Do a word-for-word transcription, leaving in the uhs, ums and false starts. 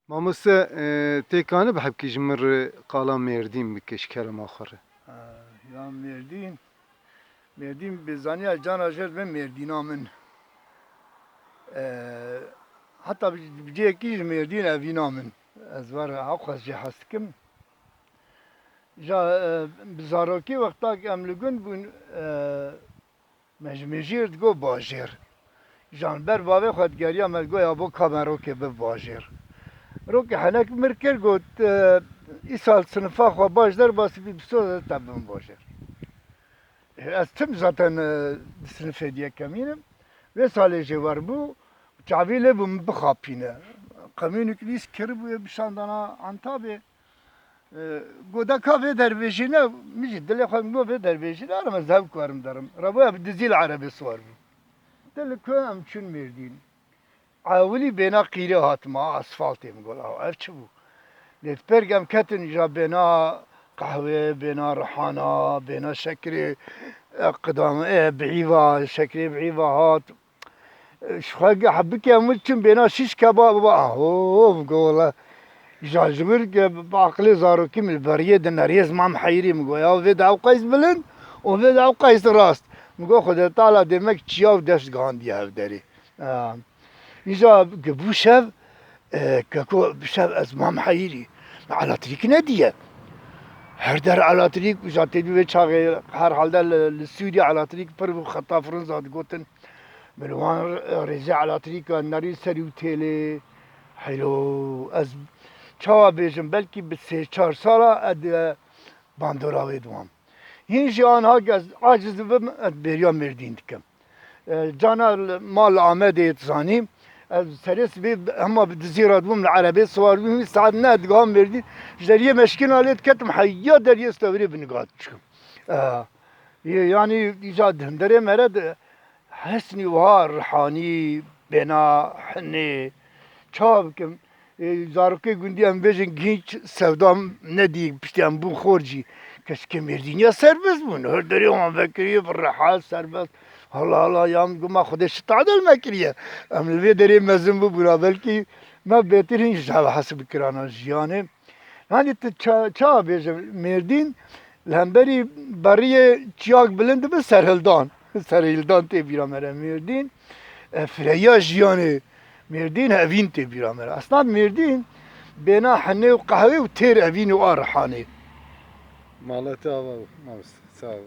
Mamoste, e, tê kanî bi hebkî ji min re qala Mêrdîn bike ji kerema xwe re? Ya Mêrdîn, Mêrdîn bi zaniya cana jêr be Mêrdîna min. E, heta bi cihekî ji Mêrdîn evîna min. Ez var hewqas jê hez dikim. Ja, e, bi zarokî wexta em li gund bûn, e, me ji mêjiyê digot bajêr. Jan ber bavê xwe digeriya me digot ya bo ka me rokê bi bajêr. Rokê henek mir kir got, e, îsal sinifa xwe baş derbasî bî bi soz te bin bajêr. E, ez tim zaten, e, di sinifê diye kemînim. Vê salê jê wer bû, çavî lê bû min bixapîne. Qemînik lîs kiribûye bişandana Antabê. E, Godeka vê derbêjî ne, min jî dilê xwe min got vê derbêjî ne, ez hev ku erim derim. Reboya bi dizî li erebê siwar bû. Te li ku em çûn Mêrdîn. Ewilî bêna qîrê hatime, asfaltê min got, aw, ev çi bû? Lê di perg em ketin ja bêna qehwê, bêna rihana, bêna şekirê, e, qidam, e, bihîva, şekirê bihîva hat. Ji xwe geh bike min çim bêna şîş kebab ba. Ho, ho, min got wele. Îja ji wir ke bi aqilê zarokî min li beriyê di neriyê ez mam heyirî min got ya vê de ew qeys bilind û vê de ew qeys rast. Min got Xwedê Teala demek çiya û dest gihandiye hev derê. Îja ke bû şev, e, keko bi şev ez mam heyirî. Me elatrîk nediye. Her der elatrîk, îja têdî vê çaxê herhalde li, li Sûriyê elatrîk pir bû, xeta firinza digotin. Min wan rêzê elatrîka nerî serî û têlê. Heylo, ez çawa bêjim, belkî bi sê çar sala ez, e, bandora wê diwam. Hîn jî anha ez aciz dibim, ez bêriya Mêrdîn dikim. E, cana li mal Amedê dizanî, ez serê sibê hema bi dizî re dibûm, li erebê siwar bûm, saet neh digiha Mêrdîn, ji deriyê Meşkîna lê diketim, heya deriyê Stevirê bi niga diçûm. E, yê, yanî îca di hundirê me re di hesnî wiha rihanî, bêna, hinê, çawa bikim? Ê, zarokê gundî em bêjin gînç sevda nedî piştî em bûn xor jî. Keşke Mêrdîniya serbest bûn. Her derê wan vekiriye bi reha serbest. Hala hala ya min got ma Xwedê şi tadel me kiriye. Em li vê derê mezin bibûna belkî me bêtir hîn ji hev hesib bikirana jiyanê. Yanî tu ça-, çawa bêjim, Mêrdîn li hemberî beriyê çiyak bilind dibe serhildan. Serhildan tê bîra me re Mêrdîn. E, fireya jiyanê Mêrdîn evîn tê bîra me re. Esna Mêrdîn bêna henê û qehwê û têr evîn û a rihanê. Mala te ava bû, mamoste. Sağ ol.